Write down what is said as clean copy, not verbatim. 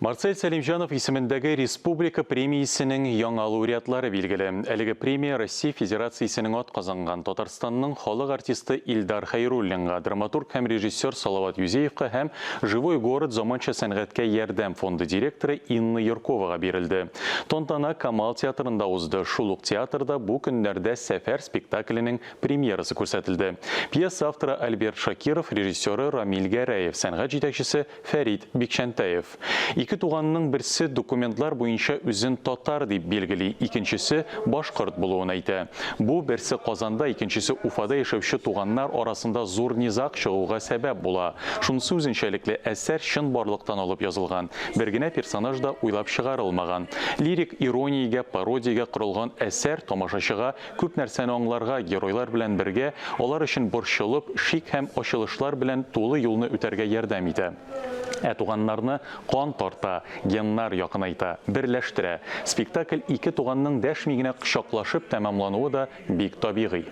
Марсель Сәлимҗанов исемендәге республика премиясенең яңа лауреатлары билгеле. Әлеге премия Россия Федерациясенең атказанган Татарстанның халык артисты Илдар Хәйруллинга, драматург һәм режиссер Салават Юзеевка һәм Живой город заманча сәнгатькә ярдәм фонды директоры Инна Юрковага бирелде. Тантана Камал театрында узды. Шул ук театрда бу көннәрдә Сәфәр спектакленең премьерасы күрсәтелде. Пьеса авторы Альберт Шакиров, режиссеры Рамил Гәрәев, сәнгать җитәкчесе Фәрит Бикчәнтәев. Ике туганның берсе документлар буенча үзен татар дип билгели, икенчесе башкорт булуын әйтә. Бу, берсе Казанда, икенчесе Уфада яшәүче туганнар арасында зур низаг чыгуга сәбәп була. Шунысы үзенчәлекле, әсәр чынбарлыктан алып язылган, бер генә персонаж да уйлап чыгарылмаган. Лирик ирониягә, пародиягә корылган әсәр тамашачыга Күп нәрсәне аңларга, геройлар белән бергә, алар өчен борчылып, шик һәм ачылышлар белән тулы юлны үтәргә ярдәм итә. Ә туганнарны кан тарта, геннар якынайта, берләштерә. Спектакль ике туганның дәшми генә кочаклашып тәмамлануы да бик табигый.